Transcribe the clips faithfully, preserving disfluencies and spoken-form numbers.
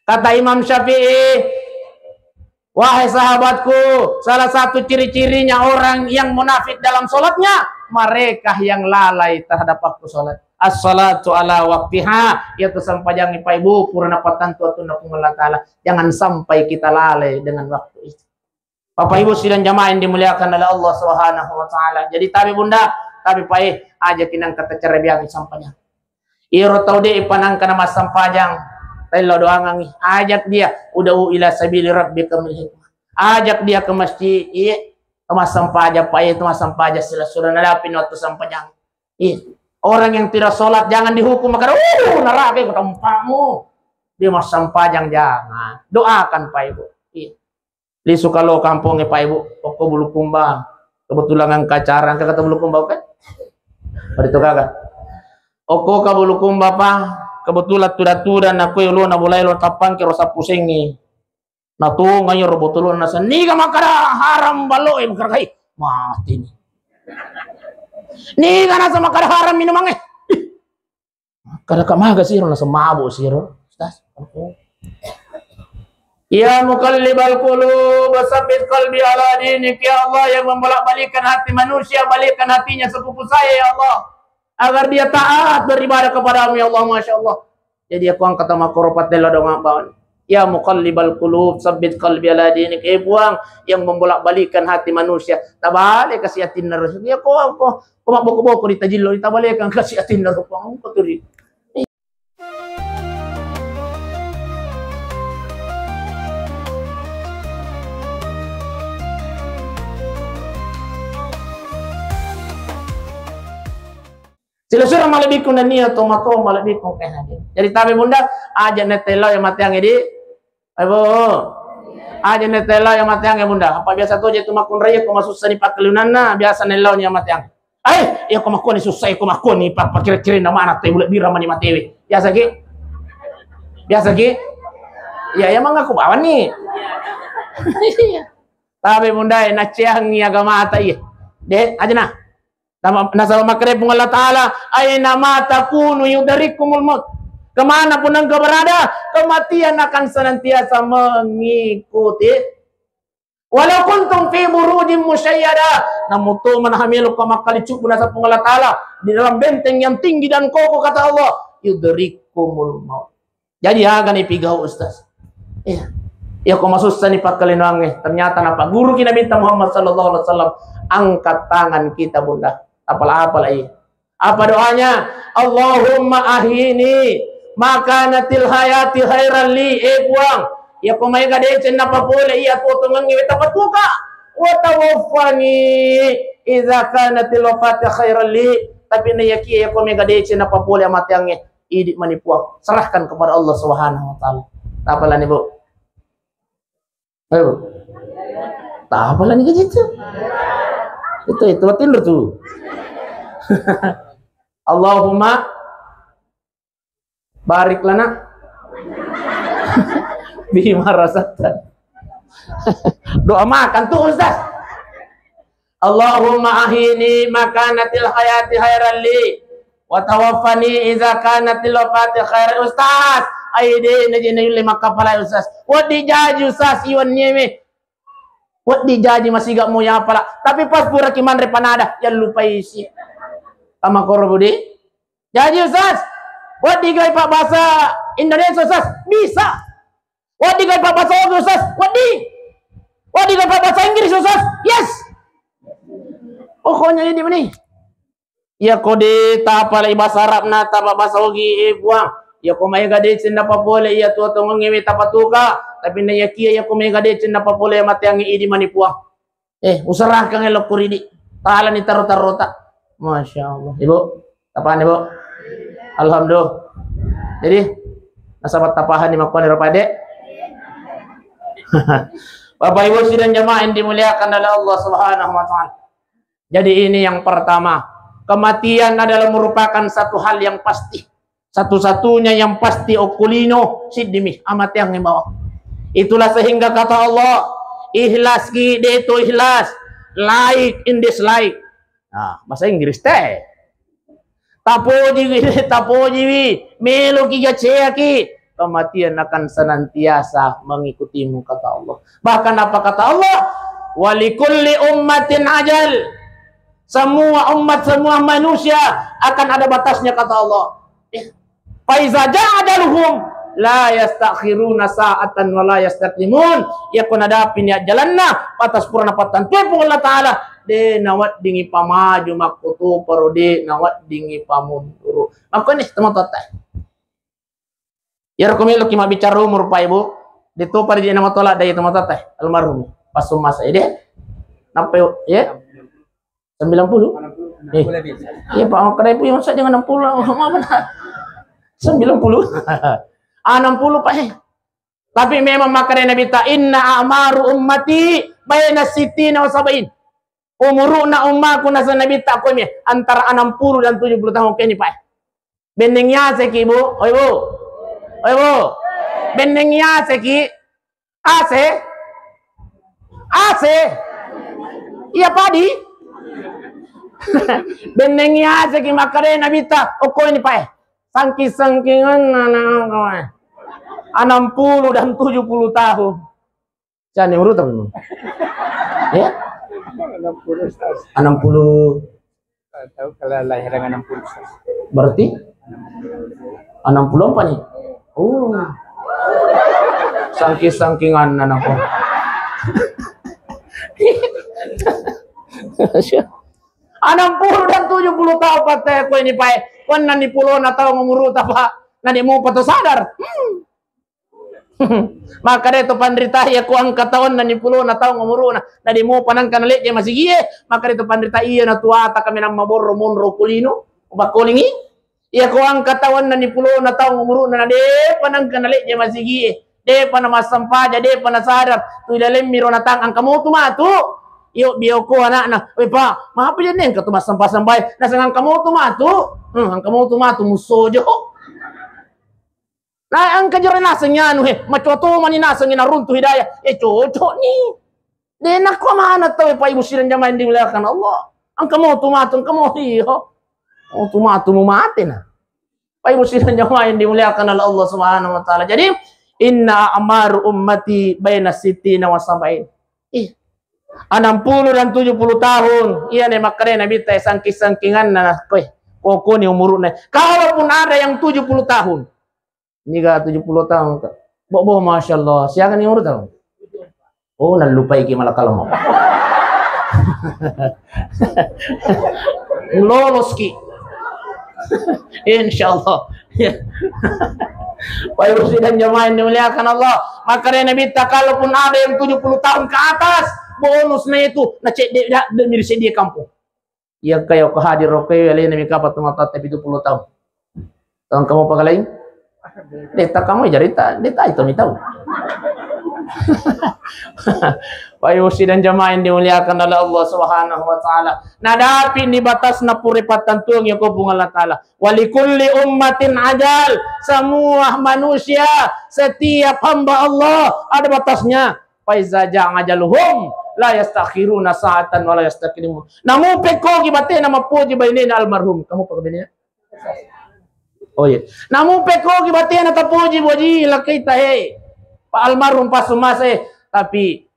Kata Imam Syafi'i, "Wahai sahabatku, salah satu ciri-cirinya orang yang munafik dalam sholatnya, mereka yang lalai terhadap waktu sholat." As-salatu ala waktiha, yaitu sempajang Pak Ibu, purana pattentu wattunna Puang Allah Ta'ala. Jangan sampai kita lalai dengan waktu itu. Bapak Ibu sidang jamaah yang dimuliakan oleh Allah Subhanahu wa Ta'ala. Jadi tabe Bunda, tabe Pak, eh, aja kinang kata cara biang sempajang. Iyaro tau de' panangkana massampajang, taellau doangangngi. Ajak dia, ud'u ila sabili rabbika bil hikmah. Ajak dia ke masjid, iya, massampajang, Pak, iya, massampajang sila sudah nadapi waktu sempajang. Iya. Orang yang tidak sholat jangan dihukum, maka, "Uh, neraka itu tempatmu." Dia massampajang, jangan. Doakan, Pak Ibu. Iya. Lisu kalo kampongnge, Pak Ibu, okko Bulukumba. Kebetulan engka acara, engka kata Bulukumba, oke? Pada itu kagak. Okko ka Bulukumba, Pak. Kebetulan tuda-tuda nakoi lo na bolai lo tappangke ro sappusengi. Natunga iyaro botolona, niga makkada haram balo e, makkada kai mati ni. Niga nasa makkada haram minumangnge. Ih, makkada ka maga siro, nasa mabo siro, Ustaz. Ya muqallibal qulub, tsabbit qalbi ala dinik. Ya Allah, yang membolak-balikkan hati manusia, balikkan hatinya sepupu saya, ya Allah, agar dia taat beribadah kepadamu, ya Allah. Masya Allah. Jadi aku angkat sama koro patella dong abang. Ya muqallibal qulub, tsabbit qalbi ala dinik. Eh Puang, yang membolak-balikkan hati manusia, tabale kasi atinna ro. Ya ko, ko, ko mabboko-boko di tajillo, ditabalekan kasi atinna ro, Puang. Ko turi. Sila-sila malebbiku nennia tomatoa malebbiku ke hadir. Jadi tabe Bunda, aja netellau ya mateang di. Ayo, Bu. Aja netellau ya mateang ya Bunda. Apa biasa to je tu makkun raya ko masussa ni pakkelunanna, biasa nellau ni ya mateang. Ai, ya ko makkoni sussa, ya ko makkoni pa-, pakira-kira na mana te bule bira mani matewe. Biasa ki? Biasa ki? Ya, ya mangaku bawan ni. Iya. Tabe Bunda, naceangi agamata iya. De, aja na. Nasaba makkeda Puang Allah Ta'ala, "Aina ma takunu yudrikkumul maut." Kemana pun engkau berada, kematian akan senantiasa mengikuti. "Walau kuntum fi burujin musyayyada." Namu to manaha melo ko makkali cubbu, nasaba Puang Allah Ta'ala, di dalam benteng yang tinggi dan kokoh, kata Allah, "Yudrikkumul maut." Jadi aga ni pigau Ustaz? Iya. Iya ko masussa ni pakkalinoangnge, ternyata napagguruki Nabitta Muhammad sallallahu alaihi wasallam, angkat tangan kita Bunda. Apala-apala iya. Apa doanya? "Allahumma ahini makanatil hayati khairan li." Eh Puang, iya ko maega deceng napapole iya tuo tongengnge weta patuka. "Wa tawaffani idza kanatil wafati khairan li." Tapi nayakia iya ko maega deceng napapole amateangnge, idi mani Puang, serahkan kepada Allah Subhanahu wa Ta'ala. Tapalani, Bu. Ayo, Bu. Tapalani ke situ. Itu, itu, tinro tu. Allahumma barik lana bima razaqtana. Doa makan tuh, Ustaz. "Allahumma ahini makanatil hayati khairan li, wa tawaffani idza kanatil wafati khairan." Ustaz, aide na je na yulle makkapala Ustaz. Wedding jaji Ustaz, iwan nieme. Wedding jaji masiga mo yapala. Tapi pas puraki manre panada, yallupai isi. Ama koro Budi. Jaji Ustaz, wedding gai pabbasa Indonesia Ustaz? Bisa. Wedding gai pabbasa Ogi Ustaz? Wedding. Wedding gai pabbasa Inggris Ustaz? Yes. Pokoknya ini meni. Iya ko de tapalai bahasa Arabna, tapa bahasa Ogi, eh Puang. Iya ko maega deceng napapole iya tuo tongengnge tapatuka. Tapi nayakia iya ko maega deceng napapole mateangnge, idi mani Puang. Eh, userahkan elokku ridi. Talani taro-tarota. Masya Allah. Ibu, tapahani, Bu? Alhamdulillah. Jadi, nasaba tapahani makkuani ro pade. Bapak Ibu sidang jamaah yang dimuliakan oleh Allah Subhanahu wa Ta'ala. Jadi ini yang pertama, kematian adalah merupakan satu hal yang pasti. Satu-satunya yang pasti okko lino, siddimi, amateang bawang. Itulah sehingga kata Allah, ikhlas ki, de to ikhlas, like and dislike. Nah, bahasa Inggris te. Tapojiwi, tapojiwi, melo ki gacea ki, kematian akan senantiasa mengikutimu, kata Allah. Bahkan apa kata Allah? "Walikulli ummatin ajal." Semua umat, semua manusia akan ada batasnya, kata Allah. Eh, "Faiza jaa ajaluhum la yastakhiruna sa'atan wa la yastaqdimun." Iya ko nadapi ni ajjalanna, batas purana pattantue Puang Allah Ta'ala, de naweddingi pamaju makkutuparo, de naweddingi pamunduru. Makko ni teman-teman. Iyaro ko meloki mabbicara umur, Pak Ibu, de topa ri je na matola dai tomatoatta, almarhum. Pas sumasa, eh, de. Nappa, eh? Sembilan puluh? Eh. Iya, Pak, makkeda Ibu, iya, masa jangan enam puluh, maaf, nah. Sembilan puluh. Ah, enam puluh, Pak, eh. Tapi memang makkeda Nabitta, "Inna a'maru ummati baina sittina wa sab'in." Umuru'na ummaku, nasa Nabitta, komi antara enam puluh dan tujuh puluh tahun, keni, Pak, eh. Benneng yaseki, Bu. Oi, Bu. Oi, Bu. Benneng yaseki. Ase. Ase. Iya, padi. Benneng yaseki makkeda Nabitta, okko ini, Pak, eh. Sangking-sangkingan anak, eh. Enam puluh dan tujuh puluh tahun. Cani umuru tamu? Ya? Enam puluh, Ustaz. Enam puluh. Tahu kalau lahiran enam puluh, Ustaz. Berarti enam puluh empat nih. Oh. Sangking-sangkingan anakku. Enam puluh dan tujuh puluh tahun, Pak, teh, ko ini, Pak, eh. Ko enneng pulona tahun umuru ta, Pak. Na de mopa to sadar. Hmm. Makkeda to panrita, iya ko engka taunna ni pulona taung umuruna, na de mopa nengka nalejje masigie. Makkeda to panrita, iya na tuata kaminang maborro monro kulino, upakkolingi. Iya ko engka taunna ni pulona taung umuruna, na depa nengka nalejje masigie, depa na massempaja, depa na sadar. Tu ilalemmiro natang, engka motu matu. Iyo, bioko anakna, "We, Pak, mapa jenne engka tu massempa-sempai?" Naseng, "Engka motu matu." Hmm, engka motu matu, musojo. Na engka jero naseng anu, he, macoa to mani naseng naruntu hidayah. Eh, cocok ni. De nakko mana tau, Pak Ibu sidang jamaah yang dimuliakan Allah. Engka motu matu, engka mo, iyo. Motu matu mu mate na. Pak Ibu sidang jamaah yang dimuliakan oleh Allah Subhanahu wa Ta'ala. Jadi, "Inna a'maru ummati baina sittina wa sab'in." Ih, enam puluh dan tujuh puluh tahun. Iya ne makkeda Nabitta, sangking-sangkinganna, koe. Kokoni umuruna. Kalaupun ada yang tujuh puluh tahun, Niga tujuh puluh tahun, Kak. Bo, bo, masya Allah. Siaga ni umur tahun? Oh, nallupai ki malakal maut. Lolos ki. Insya Allah. Ya. Pak Ibu sidang jamaah yang dimuliakan Allah. Makkeda Nabitta, kalaupun ada yang tujuh puluh tahun ke atas, bonus na itu. Na cek de, de, de, miri sedia kampung. Iya, kayo ko hadir ro koe, alena mi kapang tomatoatta pitu puluh taung. Taung kamu pagalai? De ta kamu jarita, de ta itu mi tau. Pak Ibu sidang jamaah yang dimuliakan oleh Allah Subhanahu wa Ta'ala. Nadapi ni batasna pura pattantuang, ya ko Puang Allah Ta'ala. "Walikulli ummatin ajal." Semua manusia, setiap hamba Allah ada batasnya. "Faiza jaa ajaluhum la yastakhiruna sa'atan wa la yastaqdimun." Namu pekkogi batena mappoji bainena almarhum. Kamu pakai bainena? Oh iya. Namu pekkogi batena tapoji boji lakkaita, he. Pak almarhum pasumasa, he. Tapi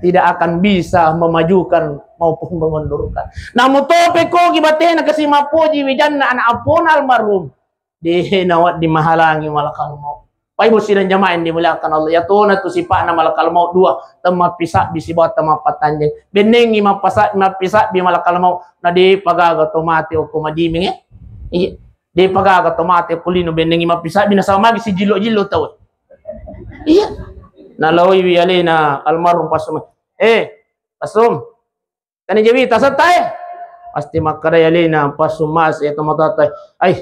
tidak akan bisa memajukan maupun memundurkan. Namu to pekkogi batena kasi mappoji wijanna anak appona almarhum. De nawedding mahalangi malakal maut. Pak Ibu sidang jamaah yang dimuliakan Allah, ya tona tu sipa'na malakal maut dua, temmappisabbi sibawa temmappatanjeng. Bennengi mappasa-, mappisabbi malakal maut, na de pagaga to mate okko madimeng, eh. Iya. De pagaga to mate okko lino, bennengi mappisabbi, nasaba magi sijillo-jillo tau. Iya. Nalaoiwi alena almarhum Pasuma. Eh, Pasum. Tani jawi tasetta, eh. Pasti makkadai alena Pasum, Mas, eh, tomatoatta, eh. Ai,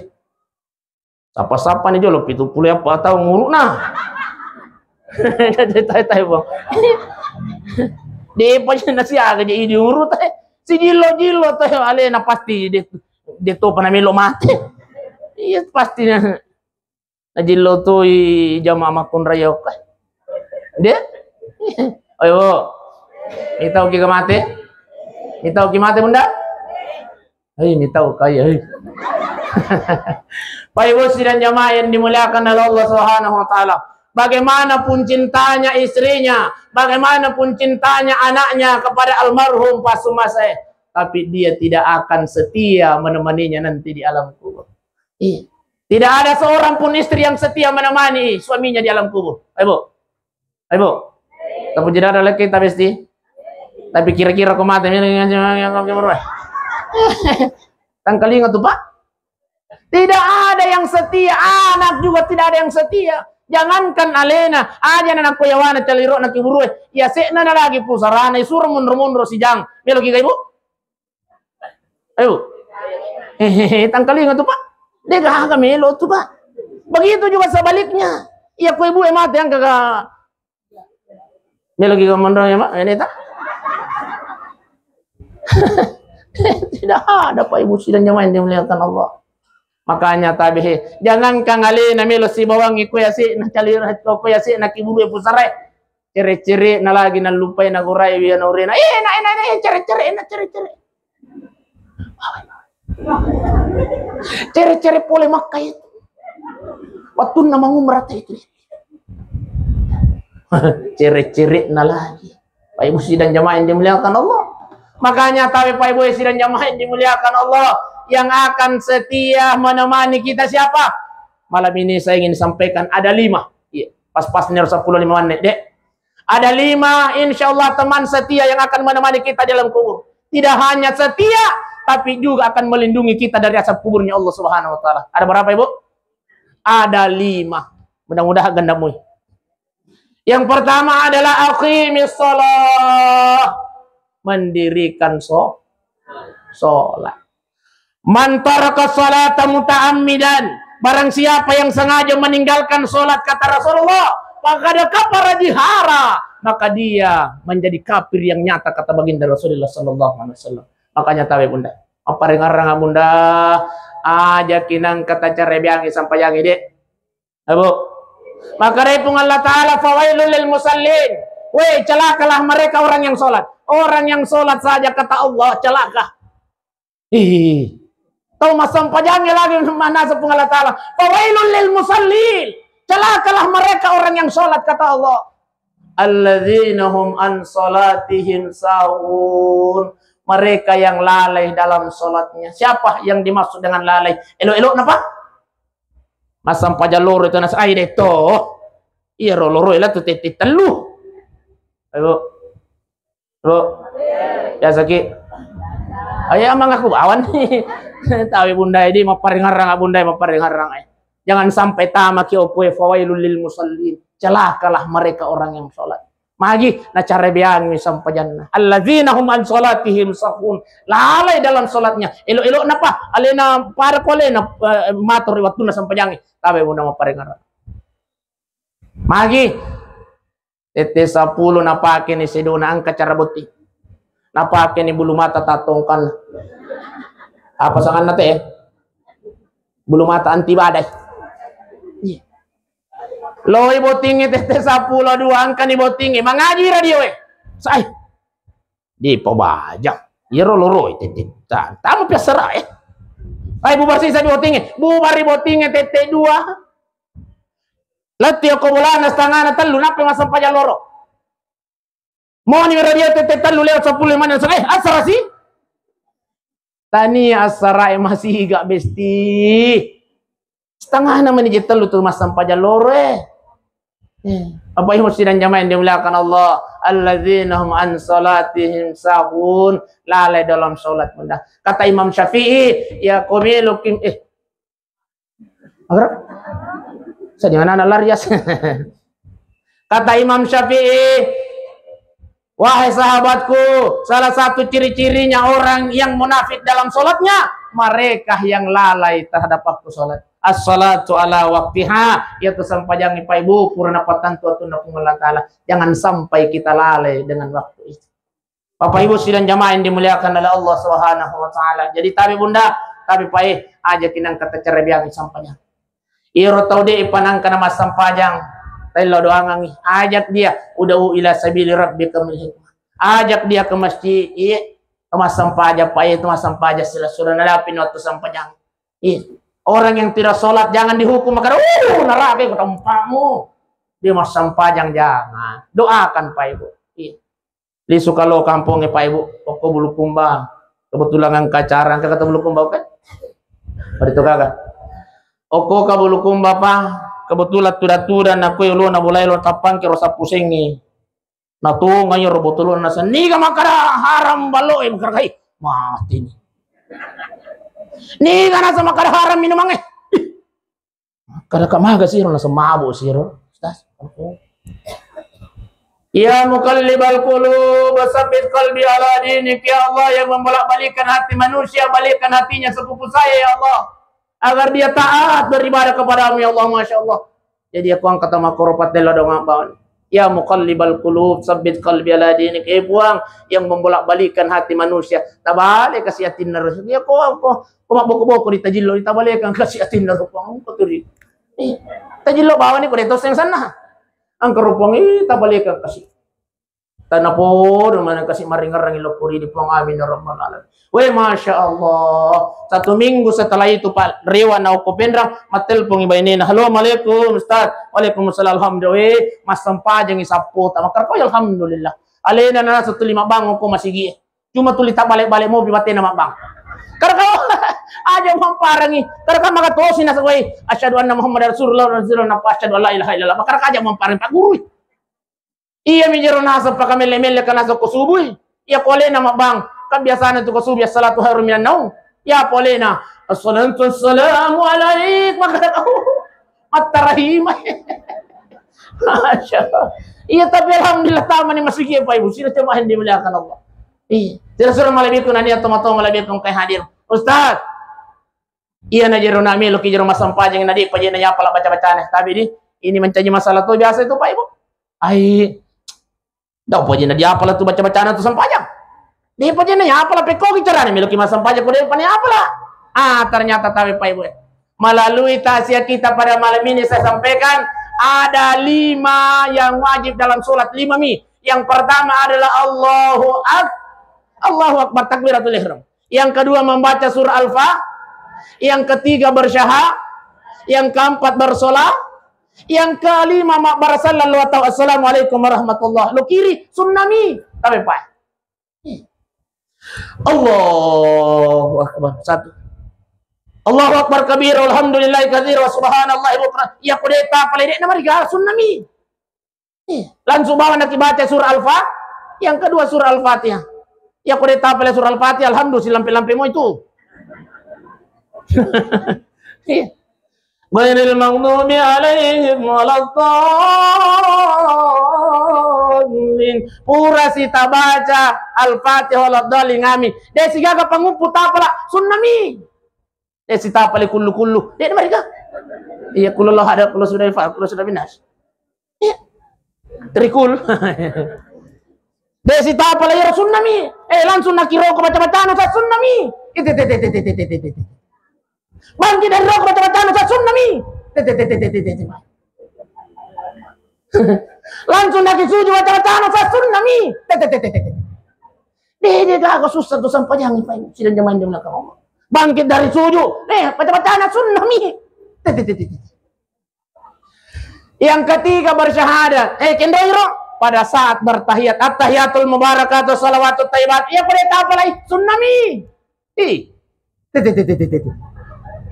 sapa-sapa ni jolo pitu puluh eppa taung umuru'na. Tai-tai, Bang. Depa je nasiaga je idi umuru tai. Sijillo-jillo tai alena pasti de, de topa namelo mate. Iya, pasti na. Najillo toi jama makkunrai okka. De? Ayo. Mitau ki mate? Mitau ki mate, Bunda? Hei, mitau kai, hei. Bapak Ibu sidang jamaah yang dimuliakan oleh Allah Subhanahu wa Ta'ala, bagaimanapun cintanya istrinya, bagaimanapun cintanya anaknya kepada almarhum Pak Sumasai, tapi dia tidak akan setia menemaninya nanti di alam kubur. Iya. Tidak ada seorang pun istri yang setia menemani suaminya di alam kubur. Ayo, Bu. Ayo, Bu. Tapi tidak ada lagi, tapi pasti. Tapi kira-kira kau mati, tangkalinga tu, Pak. Tidak ada yang setia, anak juga tidak ada yang setia. Jangankan alena, aja na nakko yawana calirona kiburue, ya sekna na lagi pusarana, isuro munro-munro sijang. Melo ki, Ibu? Ayo. Hehehe, tangkalinga tu, Pak. De gaga melo tu, Pak. Begitu juga sebaliknya. Iya, ko ibu e mate, engka ga melo ki ga monro ya, Mak? Ini tak? Tidak ada, Pak Ibu sidang jamaah yang dimuliakan Allah. Makanya tabe, jangankan alena melo sibawangi ko yase na calira, ko yase na kiburu pusare. Cere-cere na lagi nallupai na gorai wiya na urena. Eh, na, na, na, eh, cere-cere, na cere-cere. Cere-cere pole Makkah itu. Wattunna mangumrah itu. Cere-cere na lagi. Pak Ibu sidang jamaah yang dimuliakan Allah. Makanya tabe Pak Ibu sidang jamaah yang dimuliakan Allah, yang akan setia menemani kita siapa? Malam ini saya ingin sampaikan ada lima. Iya, pas-pas nih sepuluh lima menit, Dek. Ada lima, insya Allah, teman setia yang akan menemani kita di alam kubur. Tidak hanya setia, tapi juga akan melindungi kita dari azab kuburnya Allah Subhanahu wa Ta'ala. Ada berapa, Ibu? Ada lima. Mudah-mudahan gandamui. Yang pertama adalah aqimis shalah. Mendirikan so-, sholat. "Man taraka sholata muta'ammidan," barang siapa yang sengaja meninggalkan sholat, kata Rasulullah, "faqad kafara jihara," maka dia menjadi kafir yang nyata, kata baginda Rasulullah sallallahu alaihi wasallam. Makanya tabe Bunda, mapparengarang Bunda, aja kinang kata cara biangi sampajangi, Dek. Abu. Maka dari Puang Allah Ta'ala, "Fawailul lil musallin." Weh, celakalah mereka orang yang sholat. Orang yang sholat saja kata Allah, celaka. Ih. Tau massampajangnya lagi manasa Puang Allah Ta'ala. "Fawailul lil musallin." Celakalah mereka orang yang sholat, kata Allah. "Alladzina hum an sholatihim sahun." Mereka yang lalai dalam sholatnya. Siapa yang dimaksud dengan lalai? Elo-elo napa? Massampajang loro itu nas-, ai de to. Iya ro loro ila tu tette tellu. Ayo. Ro. Ya saki. Ayo amang aku bawan. Tabe Bunda, idi mapparengarang Bunda, mapparengarang ai. Jangan sampai tamaki okkoe fawailul lil musallin. Celakalah mereka orang yang sholat. Magi, na cara biangi sampajanna. Alladzina hum an sholatihim sahun. Lalai dalam sholatnya. Elo-elo napa? Alena pada ko alena, eh, matur wattunna sampajangi. Tabe Bunda mapparengarang. Magi, tette seppulo napake ni sedona engka cara botting. Napake ni bulu mata tatongkan. Apa sanganna te? Bulu mata anti badai. Iya. Loi bottingnge tette seppulo dua, engkani bottingnge. Mangaji radio e. Sai. Di pabaja. Iyaro loroi tette. Ta-, tamu piassara e. Ai bubar sisa di bottingnge. Bubari bottingnge tette dua. Latti ko bolana setengana tellu, nappa massempajang loro. Moni radio tette tellu lewat seppulo menit. Eh, assara si? Tania assarae masiga besti. Setengahna meni je tellu tu massempajang loro e. Eh, apa ibu sidang jamaah yang dimuliakan Allah? Alladzina hum an salatihim sahun, lalai dalam salat Bunda. Kata Imam Syafi'i, ya komelokim, eh, Agar? Saya dengan anak larias. Kata Imam Syafi'i, "Wahai sahabatku, salah satu ciri-cirinya orang yang munafik dalam sholatnya, mereka yang lalai terhadap waktu sholat." As-salatu ala waktiha, yaitu sampajangi Pak Ibu, purana pattantu wattunna Puang Allah Ta'ala. Jangan sampai kita lalai dengan waktu itu. Bapak Ibu sidang jamaah yang dimuliakan oleh Allah Subhanahu wa Ta'ala. Jadi tabe Bunda, tabe pae, aja kinang kata cara biang sampajang. Iro tau de panangkana massampajang, taillo doangangi. Ajak dia, ud'u ila sabili rabbika bil hikmah. Ajak dia ke masjid, iya, massampajang pae, itu massampajang sila sudah nadapi waktu sampajang. Iya. Orang yang tidak sholat jangan dihukum, maka, "Uh, neraka itu tempatmu." Dia mau sempajang, jangan. Doakan, Pak Ibu. Iya. Lisu kalau kampung, Pak Ibu, okko Bulukumba. Kebetulan engka acara, engka kata Bulukumba, oke? Pada itu kagak. Okko ka Bulukumba, Pak. Kebetulan tuda-tuda, nakoi lo, na bolai lo, tapang kiro sapusengi. Natunga iyaro botolona, nasa, "Niga makkada haram balo e?" Makkada, "Hai, mati ni." "Niga nasa makkada haram minumangnge?" "Ih, makkada ka maga siro?" Nasa, "Mabo siro, Ustaz." "Ya muqallibal qulub, tsabbit qalbi ala dinik." Ya Allah, yang membolak-balikkan hati manusia, balikkan hatinya sepupu saya, ya Allah, agar dia taat beribadah kepadamu, ya Allah. Masya Allah. Jadi, aku angkat sama koro patella dong, Abang. "Ya muqallibal qulub, tsabbit qalbi ala dinik." Eh, Puang, yang membolak-balikkan hati manusia, tabale kasi atinna ro. Ya, ko, ko, ko mabboko-boko di tajillo, di tabalekang kasi atinna ro, Puang. Ko turi. Eh, tajillo bawani ko de to seng sanna. Angka ro, Puang, eh, tabalekang kasi. Tanapodo maneng kasi maringerrangi lokko ridi, Puang. Amin ya rabbal alamin. Weh, Masya Allah. Satu minggu setelah itu, Pak, rewa na okko Penrang, mattelpongi bainena. "Halo, Assalamualaikum, Ustaz." "Waalaikumsalam, alhamdulillah." Weh, massempajangi sappo ta. Makkada, "Oh, alhamdulillah." Alena na satu lima bang okko masigi. Cuma tuli tabbale-bale mopi batena mabbang. Karena kau aja mamparangi. Karena kan maka tosi nasa, weh, "Asyhadu anna Muhammadar Rasulullah, Rasulullah, napa asyhadu an la ilaha illallah." Makkada aja mamparangi, Pak Guru. Iya mi jero naseng pakamelle-melle ka naseng ko subui. Iya ko alena mabbang. Kan biasana tu ko subui, "As-salatu khairum minan naum." Iya polena, "Assalatu wassalamu alaik." Makkada, "Mattarahima." Masya Allah. Iya, tapi alhamdulillah tamani masigi, Pak Ibu. Sila jamaah yang dimuliakan Allah. Iya. Tidak suruh malebbiku nani atau matau malebbiku kai hadir. Ustaz, iya na jero na meloki jero massempajang na de' pa je na yapala baca-bacana. Tapi di, ini mencaji masalah tu biasa itu, Pak Ibu. Ai, dau pa je na diapala tu baca-bacana tu sempajang. De' pa je na yapala, pekkogi carana meloki massempajang ko de' pa na yapala. Ah, ternyata tabe, Pak Ibu. Melalui takziah kita pada malam ini saya sampaikan ada lima yang wajib dalam sholat, lima mi. Yang pertama adalah Allahu Ak-, Allahu Akbar, takbiratul ihram. Yang kedua membaca surah Al-Fa-, yang ketiga bersyaha-, yang keempat bersolah, yang kelima mabbarasallallahu atau assalamualaikum warahmatullah. Lo kiri, sunnami. Tapi, Pak. Allahu Akbar. Satu. Allahu Akbar kabira, alhamdulillahi katsira, wa subhanallahi bukra. Iya ko de' tapalai, de' na mariga, sunnami. Iya. Langsung bawa naki baca surah Al-Fa-, yang kedua surah Al-Fatihah. Iya ko de' tapalai surah Al-Fatihah, alhamdulillah, silampe-lampe mo itu. Iya. Ghairil maghdubi alaihim waladdallin. Pura si tabaca Al-Fatihah waladdallin ngami. De' sigaga panguppu tapala, sunnami. De' si tapalai kullu-kullu. De' na mariga. Iya, kullu Allah ada, kullu sudah fa, kullu sudah binas. Iya. Trikul. De' si tapalai iyaro sunnami. Eh, langsung nakiro ko baca-bacana sa sunnami. Ite, te, te, te. Bangkit dari roko baca-bacana sa sunnami. Te, te, te. Langsung naki suju baca-bacana sa sunnami. Te, te, te. De', de' gaga susah tu sempajang, Pak Ibu. Sidang jamaah yang dimuliakan Allah. Bangkit dari suju, eh, baca-bacana sunnami. Te, te, te, te, te. Yang ketiga bersyahadat. Eh, kendai ro. Pada saat bertahiyat, at-tahiyatul mubarakatuh, salawatut thayyibat. Iya ko de' tapalai, sunnami. Ih. Te, te, te.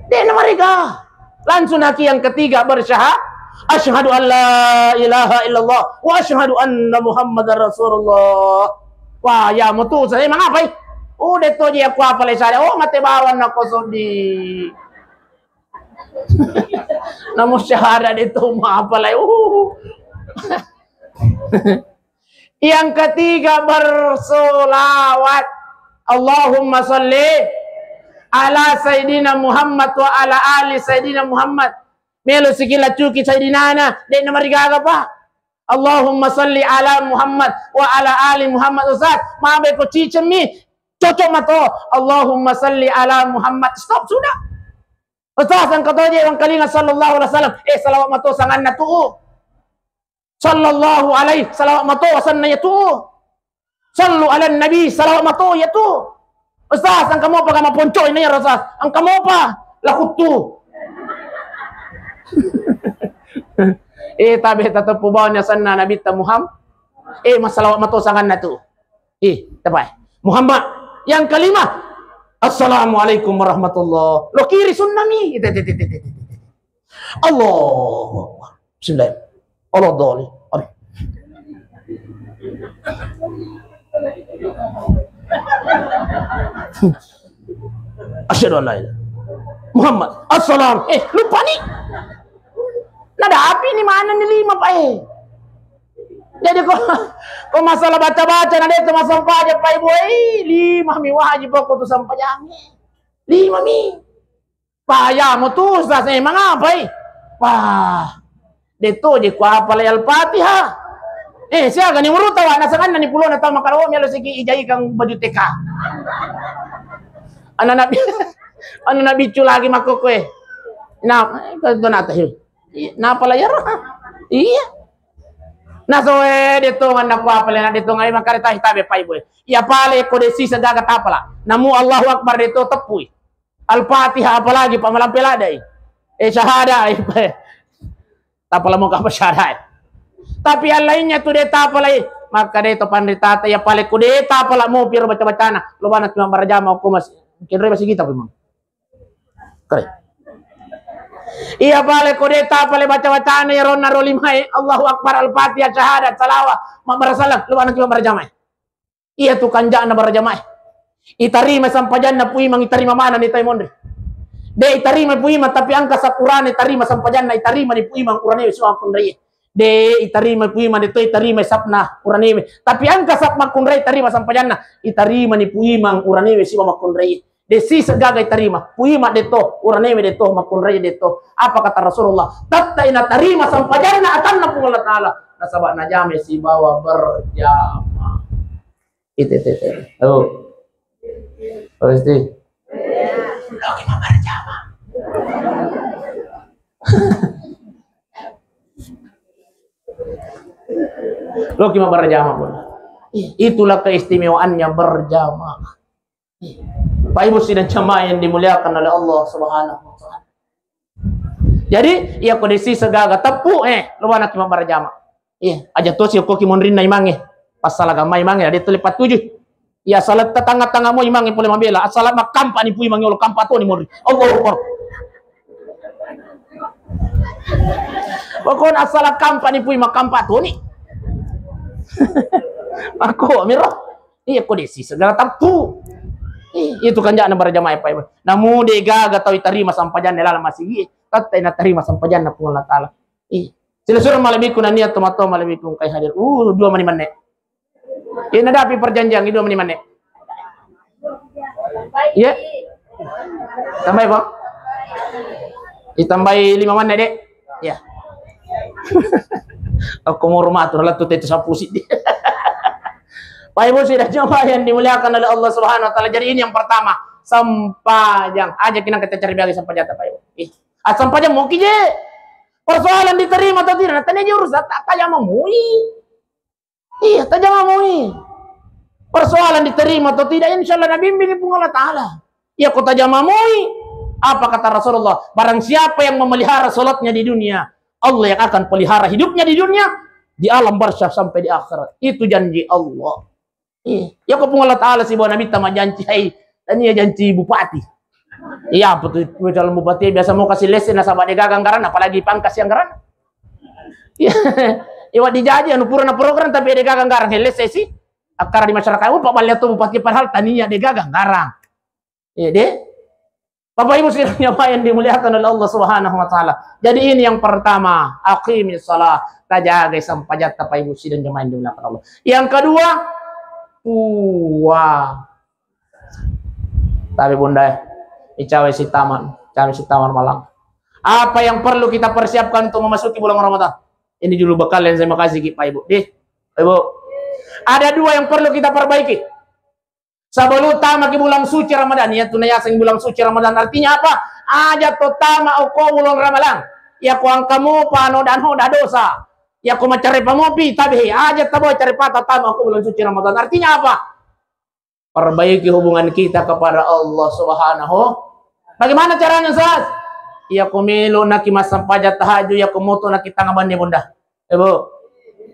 De' na mariga. Langsung naki yang ketiga bersyaha-, "Asyhadu an la ilaha illallah wa asyhadu anna Muhammadar Rasulullah." Wah, iya mo tu, saya mangapai? Oh, de' to je aku apalai sada. Oh, mate bawang na ko sodi. Namu syahadat itu mau apalai. Uh. Yang ketiga bersolawat. Allahumma salli ala Sayyidina Muhammad wa ala ali Sayyidina Muhammad. Melo sikila cuki Sayyidinana, de' na marigaga, Pak. Allahumma salli ala Muhammad wa ala ali Muhammad. Ustaz, mabe ko cicemmi. Cocok mato. Allahumma salli ala Muhammad. Stop, sudah. Ustaz, engka to je wangkalinga sallallahu alaihi wasallam. Eh, salawat mato sanganna tu. Sallallahu alaihi, salawat mato asanna iya tu. Sallu ala nabi, salawat mato iya tu. Ustaz, engka mopa ga maponco ini ya, Ustaz? Engka mopa? Lakuttu. Eh, tabe tateppu bawang asenna Nabitta Muhammad. Eh, masalawat mato sanganna tu. Eh, tepai. Muhammad. Yang kelima, "Assalamualaikum warahmatullah." Lo kiri sunnami. Allahu Akbar. Bismillah. Allah doli. Aduh. Asyhadu an la ilaha Muhammad. Assalam. Eh, lupa nih. Nadapi ni mana ni lima, Pak, eh. Jadi ko, ko masalah baca-baca na de' tu masampajang, Pak Ibu, eh, lima mi wajib pokok tu sampajang. Lima mi. Payamo tu, Ustaz, eh, mangapai? Wah, de' to je kuapalai Al-Fatihah. Eh, siaga ni umuruta, Wa? Nasanganna ni pulona tau makkada, "Oh, melo siki ijai kang baju T K." Anak-anak bi-, anak-anak biccu lagi makkokkoe. Nah, eh, itu nata, iya. Iya, napala iyaro? Iya. Nasoe de' to manna kuapalai, na de' to ngai makkada tahi tabe, Pak Ibu. Iya pale ko de' sisa gaga tapala. Namu Allahu Akbar de' to teppui. Al-Fatihah apalagi pamalampe ladai. Eh, syahada, eh, tapala mo kapa syahada, eh. Tapi yang lainnya tu de' tapalai. Maka de' to panritata, iya pale ko de' tapala mo piro baca-bacana. Lo bana cuma barajama ko mas-, kira masih kita memang. Kare. Iya pale ko de' tapalai baca-bacana, ya ronna roli mai. Allahu Akbar, Al-Fatihah, syahadat, salawat, mabbarasalam. Lo bana cuma barajama, eh. Iya tu kanja'na barajamae. Itarima sampajanna Puimang, itarima manenni tau monri. De' itarima Puimang, tapi engka sap urane tarima sampajanna, itarima ni Puimang uranewe sibawa makkunraie. De' itarima Puimang, de' to itarima sapna uranewe. Tapi engka sap makkunrai tarima sampajanna, itarima ni Puimang uranewe sibawa makkunraie. De' sisa gaga itarima, Puimang de' to, uranewe de' to, makkunraie de' to. Apa kata Rasulullah? Tettai natarima sampajanna atanna Puang Allah Ta'ala. Nasaba najama sibawa berjamaah. Itu, itu, itu. Oh. Pasti. Loki mabberjamaah. Loki mabberjamaah, pun. Itulah keistimewaannya berjamaah. Pak Ibu sidang jamaah yang dimuliakan oleh Allah Subhanahu wa Ta'ala. Jadi, iya ko de' sisa gaga teppu, eh, lo bana ki mabberjamaah. Iya, aja' tosi okko ki monrinna imangnge. Pas sala gamma imangnge, de' to lepas tuju. Iya, saletta tangnga-tangnga mo imangnge pole mabela. Asala makkampa ni Puimang yolo, kampa toni monri. Allahu Akbar. Pokokna asala kampa ni Puimang, kampa toni. Makko miro. Iya, ko de' sisa gaga teppu. Iya, itu kanja'na berjamaah, Pak Ibu. Namu de' gaga tau itarima sampajanna lalang masigi'e, tettai natarima sampajanna Puang Allah Ta'ala. Iya. Sila surang malebbiku nania tomatoa malebbiku engkai hadir. Uh, dua mani menne. Iya, nadapi perjanjian, dua mani menne. Iya. Tambai, Pak. Ditambai lima menne, Dek. Iya. Aku mau rumah tuh, lettu tetu sapu siddi. Pak Ibu sidang jamaah yang dimuliakan oleh Allah Subhanahu wa Ta'ala. Jadi ini yang pertama, sampajang. Aja' ki nengka cari biasa sampajang, Pak Ibu. Ih, ah, sampajang moki je. Persoalan diterima atau tidak, nah, tanya aja urusan, tak tajama mui. Iya, tajama mui. Persoalan diterima atau tidak, insya Allah nabimbingi Puang Allah Ta'ala. Iya, ko tajama mui. Apa kata Rasulullah? Barang siapa yang memelihara salatnya di dunia, Allah yang akan pelihara hidupnya di dunia, di alam barzakh sampai di akhirat. Itu janji Allah. Iya. Iya, ko Puang Allah Ta'ala sibawa nabitta majanci, hai, tania janci bupati. Iya, apa tu, calon bupati biasa mo kasi lesse nasaba de' gaga anggaranna, apalagi pangkas anggaranna. Iya. Iya, dijaji anu purana program tapi de' gaga anggarang, he, lesse si. Akkara di masyarakat, oh, Pak Balle tu bupati padahal tania de' gaga anggarang. Iya, de'. Bapak Ibu sidang jamaah yang dimuliakan oleh Allah Subhanahu wa Ta'ala. Jadi ini yang pertama, aqimis shalah, tajagai sampajatta, Pak Ibu sidang jamaah yang dimuliakan Allah. Yang kedua, puasa. Tapi Bunda, eh, icawe sitaman, cawe sitaman malang. Apa yang perlu kita persiapkan untuk memasuki bulan Ramadan? Ini dulu bekal yang saya kasih ki, Pak Ibu. Deh, Pak Ibu. Ada dua yang perlu kita perbaiki. Sebelum tamaki bulan suci Ramadan, iya tu nayaseng bulan suci Ramadan, artinya apa? Aja' to tama okko bulan Ramadan. Iya ko engka mopa noda-noda dosa. Iya ko macarepa mopi, tabe, aja' tabo carepata tama okko bulan suci Ramadan. Artinya apa? Perbaiki hubungan kita kepada Allah Subhanahu. Bagaimana caranya, Ustaz? Iya ko melo naki massempajang tahajud, iya ko moto naki tanga banni, Bunda. Eh, Bu.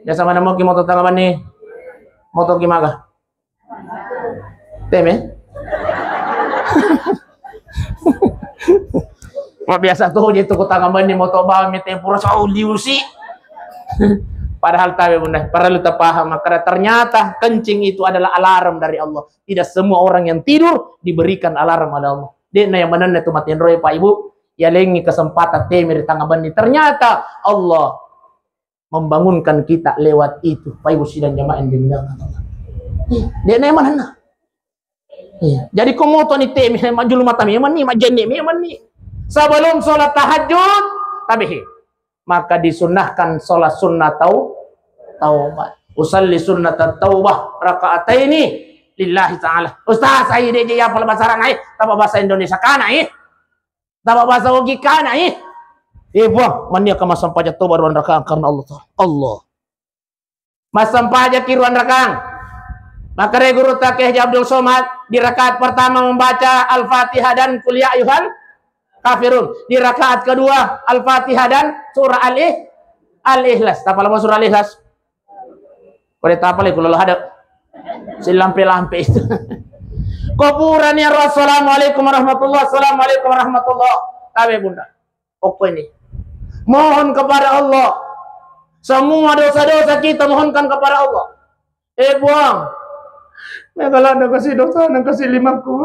Biasa mana moki moto tanga banni? Moto ki maga? Teme? Wah, biasa tuh dia tuh tanga banni moto bawang mi tempura sau liusi. Padahal tabe, Bunda, perlu tapaham. Karena ternyata kencing itu adalah alarm dari Allah. Tidak semua orang yang tidur diberikan alarm oleh Allah. De'na yang manenna itu matenroi, Pak, Ibu. Ya lengi kesempatan teme ri tanga banni. Ternyata Allah membangunkan kita lewat itu. Pak, Ibu, sidang jamaah yang dimuliakan Allah. Iya, de'na yang manenna. Iya. Jadi ko moto ni teme, majulu mata memang ni, majenne memang ni. Sebelum sholat tahajud, tabehe. Maka disunnahkan sholat sunnah tau-, taubat. Usalli sunnat taubah rakaataini lillahi ta'ala. Ustaz, saya dia ya pala bahasa Arab, eh. Tapa bahasa Indonesia kana, eh. Tapa bahasa Ogi kana, eh. Eh, buah, mania ka massempajang taubat ruang rakaat karena Allah Ta'ala. Allah. Massempajang ki ruang rakaat. Makare guru ta Kiai Haji Abdul Somad, di rakaat pertama membaca Al-Fatihah dan Qul ya ayyuhal kafirun. Di rakaat kedua, Al-Fatihah dan surah Al-Ih-, Al-Ikhlas. Tapalamo surah Al-Ikhlas? Kode tapalai kulo hada. Silampe-lampe itu. Ko purani aro, "Assalamualaikum warahmatullah, assalamualaikum warahmatullah." Tabe, Bunda. Pokok ini. Mohon kepada Allah. Semua dosa-dosa kita mohonkan kepada Allah. Eh, Puang, mega ladde kasi dosa nang kasi limakku.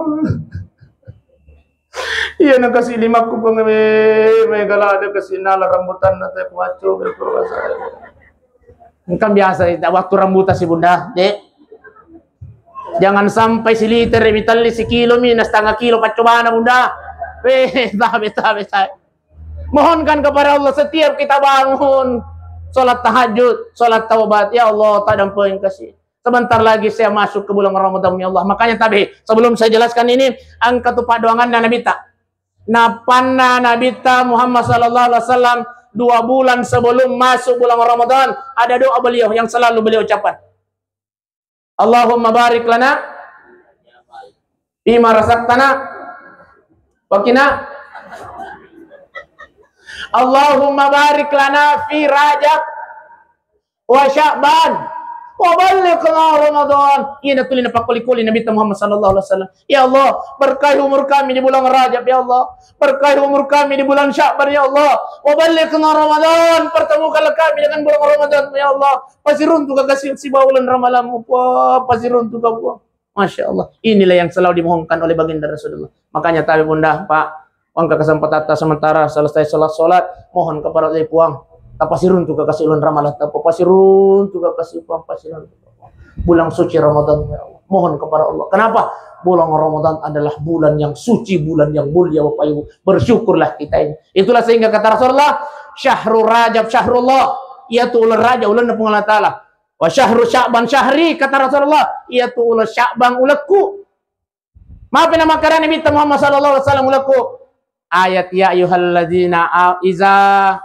Iya, nang kasi limakku, Puang, eh, mega ladde kasi nala rambutanna te kuacco, berkurasa. Engka biasa, eh, waktu rambutan si Bunda, Dek. Jangan sampai siliter mi telli, sikilo mi, na setengah kilo paccobana, Bunda. Weh, tabe, tabe, tabe. Mohonkan kepada Allah setiap kita bangun. Sholat tahajud, sholat taubat. Ya Allah, tadampeng kasi. Sebentar lagi saya masuk ke bulan Ramadan, ya Allah. Makanya tabe, sebelum saya jelaskan ini, engka tu paddoanganna Nabitta. Nappanna Nabitta Muhammad sallallahu alaihi wasallam, dua bulan sebelum masuk bulan Ramadan, ada doa beliau yang selalu beliau ucapkan. Allahumma barik lana fima razaqtana wa qina. Allahumma barik lana fi Rajab wa Sya'ban wa ballighna Ramadan. Iya, natuli napakkoli-koli Nabitta Muhammad sallallahu alaihi wasallam. Ya Allah, berkahi umur kami di bulan Rajab, ya Allah. Berkahi umur kami di bulan Sya'ban, ya Allah. Wa ballighna Ramadan, pertemukanlah kami dengan bulan Ramadan, ya Allah. Pasiruntuka kasi sibawa uleng ramalammu, Puang. Pasiruntuka, Puang. Masya Allah. Inilah yang selalu dimohonkan oleh baginda Rasulullah. Makanya tabe, Bunda, Pak, engka kesempatan ta sementara selesai sholat-sholat, mohon kepada Allah, Puang. Tapasiruntuka kasi uleng ramalang, tapasiruntuka kasi, Puang, pasiruntuka. Bulan suci Ramadan, ya Allah. Mohon kepada Allah. Kenapa? Bulan Ramadan adalah bulan yang suci, bulan yang mulia, Bapak Ibu. Bersyukurlah kita ini. Itulah sehingga kata Rasulullah, "Syahru Rajab syahrullah." Iya tu uleng Rajab, uleng Puang Allah Ta'ala. "Wa syahru Sya'ban syahri," kata Rasulullah. Iya tu uleng Sya'ban ulekku. Mape na makkeda Nabitta Muhammad sallallahu alaihi wasallam ulekku? Ayat, "Ya ayyuhalladzina a-, iza,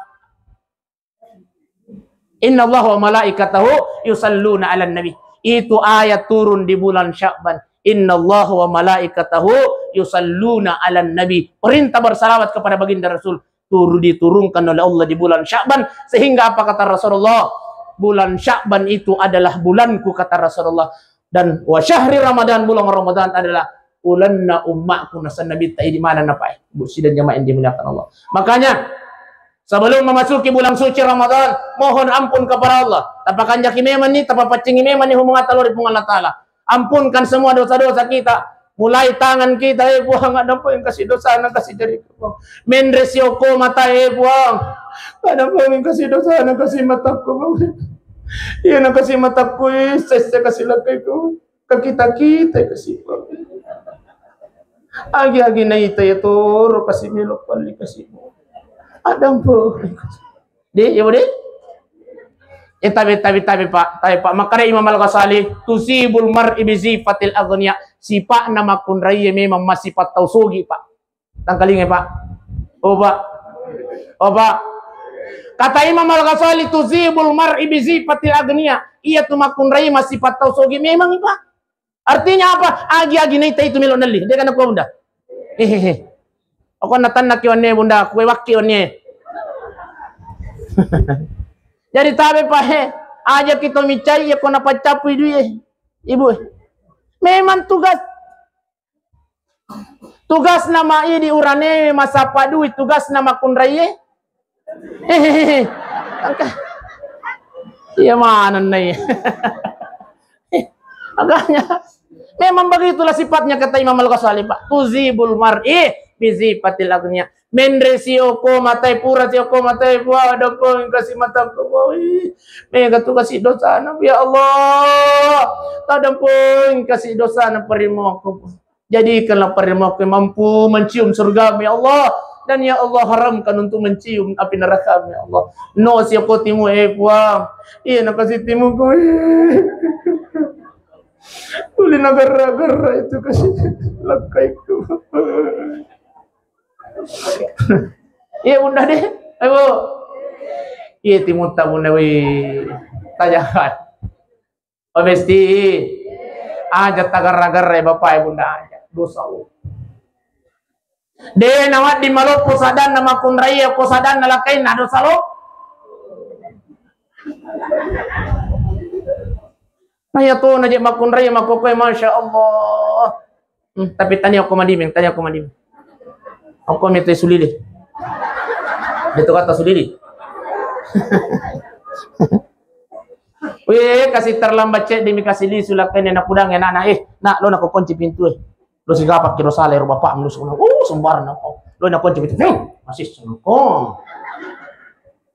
innallaha wa malaikatahu yusalluna 'alan nabi." Itu ayat turun di bulan Sya'ban. "Innallaha wa malaikatahu yusalluna 'alan nabi." Perintah bersalawat kepada baginda Rasul. Turu-, diturunkan oleh Allah di bulan Sya'ban. Sehingga apa kata Rasulullah? "Bulan Sya'ban itu adalah bulanku," kata Rasulullah. Dan "wa syahri Ramadan," bulan Ramadan adalah ulenna ummakku, nasenna Nabitta. Idi mana napae, Bu, sidang jamaah yang dimuliakan Allah. Makanya, sebelum memasuki bulan suci Ramadan, mohon ampun kepada Allah. Tapakanjaki memang ni, tapapaccingi memang ni hubungan ta lao ri Puang Allah Ta'ala. Ampunkan semua dosa-dosa kita. Mulai tangan kita, eh Puang, addampeng kasi dosana, kasi jari, Puang. Menre sioko mata, eh Puang, addampeng kasi dosana, kasi matakku, Puang. Iya na kasi matakku, eh, sesse kasi lakaiku, kakita-kita kasi, Puang. Agi-agi naita ya toro kasi melo palli kasi, Puang. Addampeng kasi. Dek, ya, Bu, Dek? Eh, tabe, tabe, tabe, Pak. Tabe, Pak. Makkeda Imam Al-Ghazali, "Tusibul mar'i bi sifatil aghniya." Sipa'na makkunraie memang massipat tau sogi, Pak. Tangkalinga, Pak. Oh, Pak. Oh, Pak. Kata Imam Al-Ghazali, "Tusibul mar'i bi sifatil aghniya." Iya tu makkunraie massipat tau sogi memang, Pak. Artinya apa? Agi-agi naita itu melo nelli. Dek, kan aku, Bunda. Hehehe. Pokokna tennaki wennie, Bunda, kuwe wakki wennie. Jadi tabe pahe, aja kita micai ya kona paccappui duit, Ibu. Memang tugas, tugas nama idi urane masapa duit, tugas nama kunraie. Hehehe. Angka. Iya mana nih? Makanya memang begitulah sifatnya kata Imam Al-Ghazali, Pak. Tuzibul mar'i bizifatil agniya. Menre sioko matai pura sioko matai, wah, dampeng kasih mata ko, woi. Mega tu kasih dosa na, ya Allah. Tak dampeng kasih dosa na perimoku. Jadikanlah paremokku mampu mencium surgamu, ya Allah. Dan ya Allah, haramkan untuk mencium api neraka, ya Allah. No sioko timu, eh, Puang. Iya, nakasih timu ku. Tuli nagarra-garra itu kasih lakkaiku. Iya, Bunda deh. Ayo. Iya, timu tak, Bunda, wih. Tajahan. Pabesti, aja tagarra-garrai bapak e bunda aja. Dosa lo. De nawadding maloppo sadanna makkunraie ko sadanna lakkainna, dosa lo. Nah, iya to naje makkunraie makkokoe, masya Allah. Hmm, tapi tania ko madimeng, tania ko madimeng. Okko mi tu sulili. Itu kata sulili. Wih, kasih terlambat cek demi kasih lisu lakkainna, napudang anak-anak, eh, nak, lo nako kunci pintu, eh. Lo sigapakki, lo sala ero bapak, lo sona. Uh, sembarang nako. Lo nako kunci pintu. Hmm, masih sengko.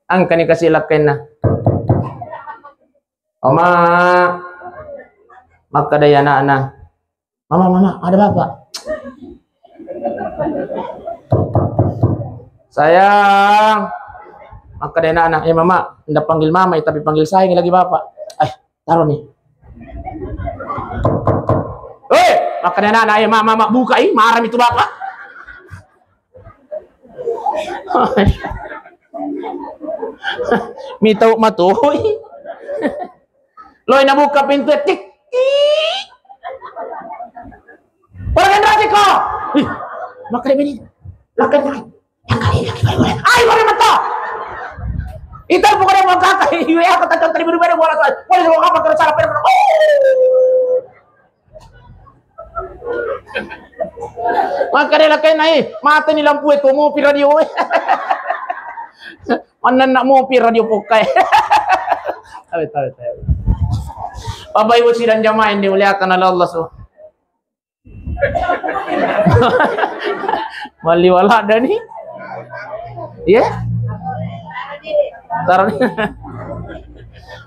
Angkani kasih lakkainna. Oma, makkadai anak-anak. Mama, mama, ada bapak. Sayang, makkadai anak-anak, eh, mama, ndak panggil mama, eh, tapi panggil sayang lagi bapak. Eh, taruh nih. Weh, makkadai anak-anak, eh, mama, mama, buka, ih, marah itu bapak. Mitau matoi. Loi nabuka pintu, tik, tik. Orang yang rajin kok. Ih, makkadai bini. Lakkainna, lakkainna. Yang kali lagi boleh, boleh. Ayo, boleh mata. Itu bukan yang mau kakak. Iya, aku tak tadi baru-baru bola tuh. Boleh mau apa kalau salah pada. Makkadai lakkainna, eh, matani lampu e, to mopi radio e. Manenna mopi radio pokka e. Tabe, tabe, tabe. Bapak Ibu sidang jamaah yang dimuliakan oleh Allah subhanahu. Mali wala dani. Iya? Taruh.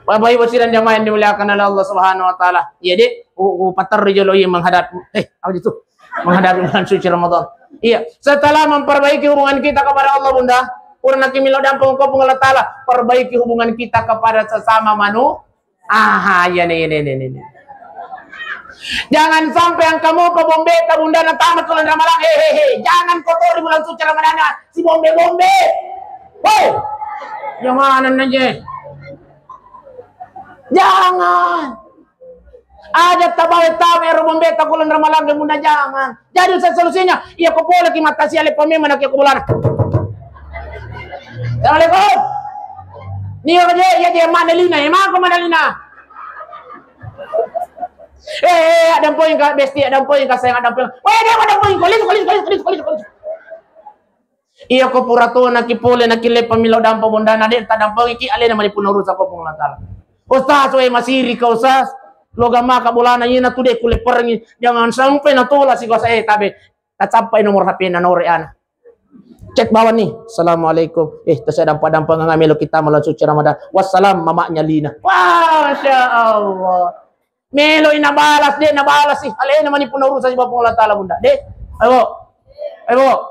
Bapak Ibu sidang jamaah yang dimuliakan oleh Allah Subhanahu wa taala. Iya, Dek. U, u paterru jolo iya menghadap, eh, apa itu? Menghadapi bulan suci Ramadan. Iya, setelah memperbaiki hubungan kita kepada Allah, Bunda, purana ki melo dampeng ko Puang Allah Taala, perbaiki hubungan kita kepada sesama manu-, Aha, iya nih, ini, ini, ini. Jangan sampai engka mopa bombeta bundana tama ko bulan Ramalang. Hehehe, jangan kotori bulan suci Ramadan si bombe-bombe. Woi, jangan aja. Jangan. Aja tabawa tama ero bombeta ko bulan Ramalang, bunda, jangan. Jadi, usah solusinya, iya ko pole ki mattasi ale pamemang na ki ko bolana. Assalamualaikum. Ni aja, iya je mana lina, ya mako mana lina. Eh, eh, ada poin ka besti, ada poin ka sayang, ada poin. Weh, dia ada poin, kolis, kolis, kolis, kolis, kolis, kolis. Iya ko pura tona ki pole na ki leppa milo dampa bondana, de tadampa ki alena mani puna urusa ko Puang Allah Taala. Ustaz, weh, masiri ka Ustaz. Lo gama ka bolana, ina tu de kulepperengi. Jangan sampai na tola si kuasa, eh, tabe. Tacappai nomor H P-na, nore ana. Chat bawang ni. Assalamualaikum. Eh, tasa dampa-dampa ngamelo kita malam suci Ramadan. Wassalam, mamanya Lina. Masya Allah. Melo ina balas, de na balas sih. Alena mani puna urusa si Puang Allah Taala, bunda. De, ayo. Ayo.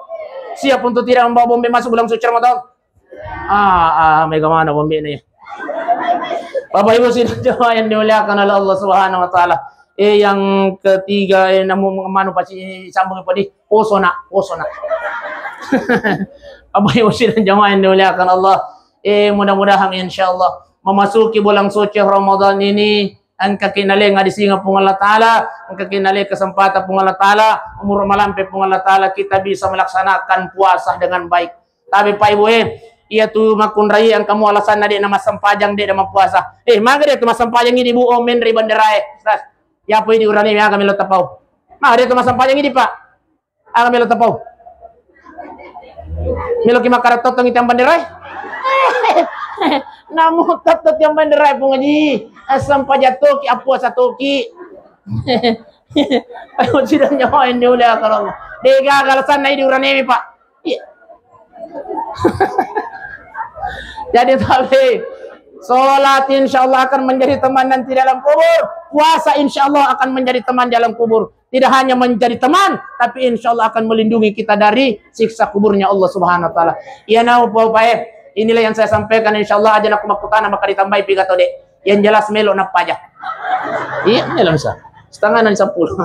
Siap untuk tidak membawa bombe masuk bulan suci Ramadan. Ah, ah, mega mana bombe ni. Bapak Ibu sidang jamaah yang dimuliakan oleh Allah Subhanahu wa Taala. Eh, yang ketiga, eh, namu manu pasti sambung padi. Poso nak, poso nak. Bapak Ibu sidang jamaah yang dimuliakan Allah. Eh, mudah-mudahan insya Allah memasuki bulan suci Ramadan ini, Engkaki naleng adisingeng Puang Allah Ta'ala, engkaki naleng kesempatan Puang Allah Ta'ala, umur malampe Puang Allah Ta'ala, kita bisa melaksanakan puasa dengan baik. Tapi Pak Ibu, eh, iya tu makkunrai engka mu alasanna de' na massempajang, de' na mappuasa. Eh, maga de' tu massempajang idi, Bu, oh, menre' banderae. Ustaz, iya poi di urane aga melo tapau. Maga de' tu massempajang idi, Pak. Aga melo tapau. Melo ki makkada tottongi tiang banderae. Namu totto tiang banderae, Puang Haji. Asam pajatoki, appuasa toki. Ayo, sidang nyawa ini oleh akal Allah. De' gaga alasanna idi uranemi, Pak. Iya. Jadi, tapi sholat insya Allah akan menjadi teman nanti dalam kubur. Puasa insya Allah akan menjadi teman dalam kubur. Tidak hanya menjadi teman, tapi insya Allah akan melindungi kita dari siksa kuburnya Allah Subhanahu wa Ta'ala. Iya, nau, Pak, Pak, eh. Inilah yang saya sampaikan. Insya Allah aja' naku makkutana maka ditambahi piga tau de'. Yang jelas melo nappaja. Iya, melo bisa. Setengah nang sepuluh.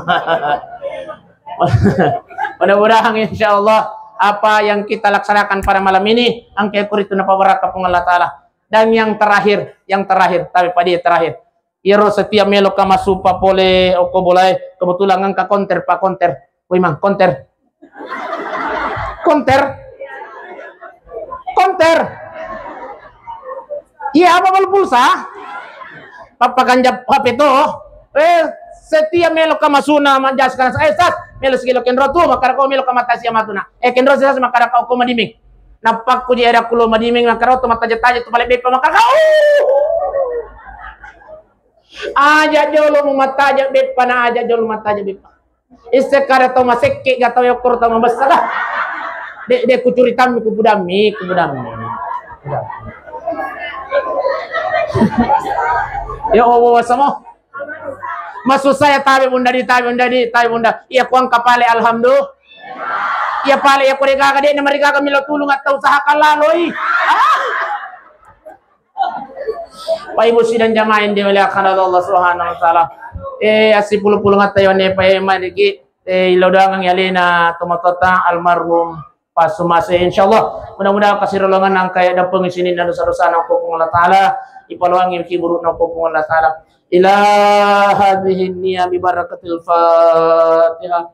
Mudah-mudahan insya Allah apa yang kita laksanakan pada malam ini, engka kuritu napabarakka Puang Allah Ta'ala. Dan yang terakhir, yang terakhir, tapi pada terakhir. Iyaro setiap melo ka masupa pole okko bolae, kebetulan engka konter, Pak, konter. Woi, Mang, konter. Konter. Konter. Iya, apa bal pulsa? Pappakanja H P to. Eh, setiap melo ka masuna manjelaskan, eh, Sas, melo sikilo kenro tu, makkada ko melo ka mata sia matuna. Eh, kenro Sas, makkada ko madiming. Nappakku je ada kulo madiming, makkada tu mata jetaje tu balik beppa, makkada ko. Aja' jolo mu mattaja' beppa, na aja' jolo mattaja' beppa. Isse kada tau masekke ga tau yokkoro tau mabessa ga. De', de' kucuritammi, kupudammi, kupudammi. Ya Allah, wasamo. Maksud saya tabe bunda di, tabe bunda di, tabe bunda. Iya kuang kapale, alhamdulillah. Iya pale, iya kore gaga de' na marigaga milo tulung atau usahakan laloi. Ah. Pak Ibu sidang jamaah yang dimuliakan oleh Allah Subhanahu wa Ta'ala. Eh, assipulung-pulung atta yone pa e mariki, eh, ilo doangang yalena tomatoatta almarhum Pak Sumase. Insyaallah, mudah-mudahan kasirolongan nangka ya dampeng sini dan dosa-dosa na ko Puang Allah Ta'ala, ipaloangi kiburu na ko Puang Allah Ta'ala. Ila hadhihi niyah bi barakatil Fatihah.